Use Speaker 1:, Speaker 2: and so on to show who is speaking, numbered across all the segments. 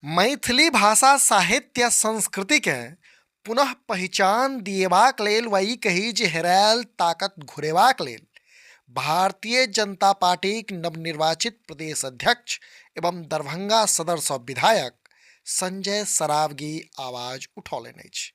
Speaker 1: मैथिली भाषा साहित्य आ संस्कृतिकेँ पुनः पहिचान दिएबाक लेल वा ई कही जे हेरायल ताकत घुरेबाक लेल भारतीय जनता पार्टीक नवनिर्वाचित प्रदेश अध्यक्ष एवं दरभंगा सदरसँ विधायक संजय सरावगी आवाज उठौलनि अछि।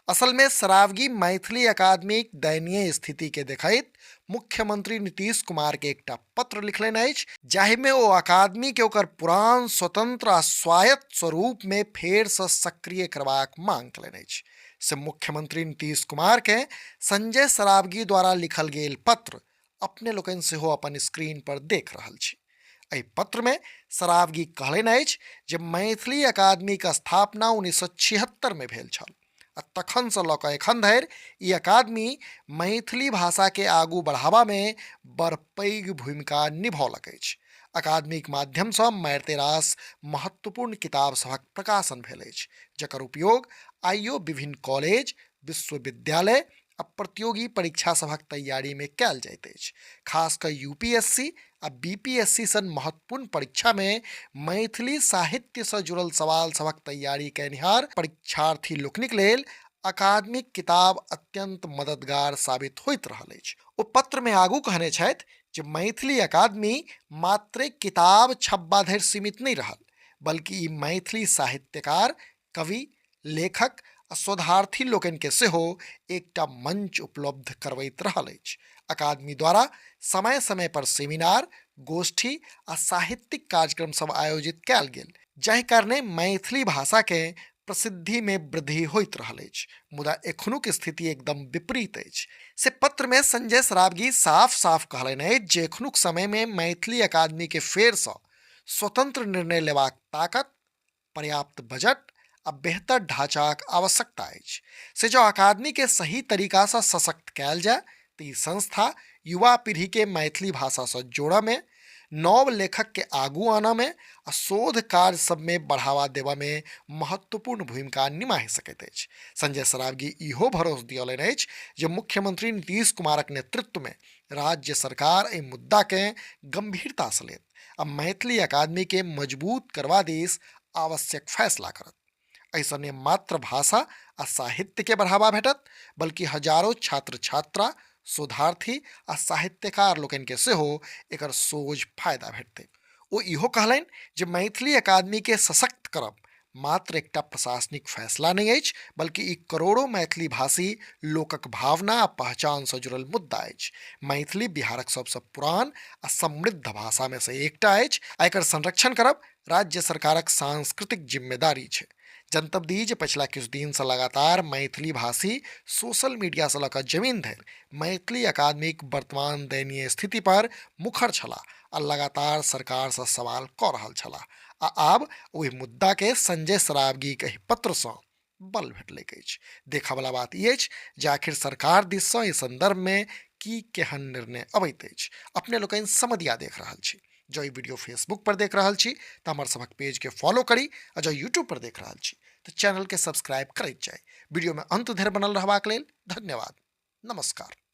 Speaker 1: असलमे सरावगी मैथिली अकादमीक दयनीय स्थितिकेँ देखैत मुख्यमंत्री नीतीश कुमारकेँ एकटा पत्र लिखलनि अछि, जाहिमे ओ अकादमीकेँ ओकर पुरान स्वतंत्र आ स्वायत्त स्वरूपमे फेरसँ सक्रिय करबाक मांग कयलनि अछि। से मुख्यमंत्री नीतीश कुमारकेँ संजय सरावगी द्वारा लिखल गेल पत्र अपने लोकनि सेहो अपन स्क्रीन पर देख रहल छी। एहि पत्रमे सरावगी कहलनि अछि जे मैथिली अकादमीक स्थापना 1976 मे भेल छल आ तखनसँ लऽ कऽ एखन धरि ई अकादमी मैथिली भाषाके आगू बढ़ाबामे बड़ पैघ भूमिका निभौलक अछि। अकादमीक माध्यमसँ मारिते रास महत्वपूर्ण किताब सभक प्रकाशन भेल अछि, जकर उपयोग आइयो विभिन्न कॉलेज, विश्वविद्यालय आ प्रतियोगी परीक्षा सभक तैयारीमे कयल जाइत अछि। खास कऽ यूपीएससी आ बीपीएससी सन महत्वपूर्ण परीक्षामे मैथिली साहित्यसँ जुड़ल सवाल सभक तैयारी कयनिहार परीक्षार्थी लोकनिक लेल अकादमिक किताब अत्यंत मददगार साबित होइत रहल अछि। ओ पत्रमे आगू कहने छथि जे मैथिली अकादमी मात्रे किताब छपबा धरि सीमित नहि रहल, बल्कि ई मैथिली साहित्यकार, कवि, लेखक आ शोधार्थी लोकनिकेँ सेहो एकटा मंच उपलब्ध करबैत रहल अछि। अकादमी द्वारा समय समय पर सेमिनार, गोष्ठी आ साहित्यिक कार्यक्रम सब आयोजित कयल गेल, जाहि कारणे मैथिली भाषाकेँ प्रसिद्धिमे वृद्धि होइत रहल अछि। मुदा एखनुक स्थिति एकदम विपरीत अछि। से पत्रमे संजय सरावगी साफ साफ कहलनि अछि जे एखनुक समयमे मैथिली अकादमीके फेरसँ स्वतंत्र निर्णय लेबाक ताकत, पर्याप्त बजट आ बेहतर ढाँचाक आवश्यकता अछि। से जँ अकादमीके सही तरीकासँ सशक्त कयल जाय तऽ ई संस्था युवा पीढ़ीके मैथिली भाषासँ जोड़ऽमे, नव लेखकके आगू आनऽमे आ शोध कार्य सभमे बढ़ावा देबऽमे महत्वपूर्ण भूमिका निमाहि सकैत अछि। संजय सरावगी इहो भरोस दियौलनि अछि जे मुख्यमंत्री नीतीश कुमारक नेतृत्वमे राज्य सरकार एहि मुद्दाकेँ गंभीरतासँ लेत आ मैथिली अकादमीके मजबूत करबा दिस आवश्यक फैसला करत। एहिसँ ने मात्र भाषा आ साहित्यके बढ़ावा भेटत, बल्कि हजारो छात्र छात्रा, शोधार्थी आ साहित्यकार लोकनिके सेहो एकर सोझ फायदा भेटतै। ओ इहो कहलनि जे मैथिली अकादमीके सशक्त करब मात्र एकटा प्रशासनिक फैसला नहि अछि, बल्कि ई करोड़ों मैथिली भाषी लोकक भावना आ पहचानसँ जुड़ल मुद्दा अछि। मैथिली बिहारक सबसँ पुरान आ समृद्ध भाषामे सँ एकटा अछि आ एकर संरक्षण करब राज्य सरकारक सांस्कृतिक जिम्मेदारी छै। जनतब दी जे पछिला किछु दिनसँ लगातार मैथिली भाषी सोशल मीडियासँ लऽ कऽ जमीन धरि मैथिली अकादमीक वर्तमान दयनीय स्थिति पर मुखर छलाह आ लगातार सरकारसँ सवाल कऽ रहल छलाह आ आब ओहि मुद्दाके संजय सरावगीक एहि पत्रसँ बल भेटलैक अछि। देखऽवला बात ई अछि जे आखिर सरकार दिससँ एहि सन्दर्भमे की केहन निर्णय अबैत अछि। अपने लोकनि समदिया देख रहल छी। जँ ई वीडियो फेसबुक पर देख रहल छी तऽ हमर सभक पेजके फॉलो करी आ जँ यूट्यूब पर देख रहल छी तऽ चैनलके सब्सक्राइब करैत जाइ। वीडियोमे अंत धरि बनल रहबाक लेल धन्यवाद। नमस्कार।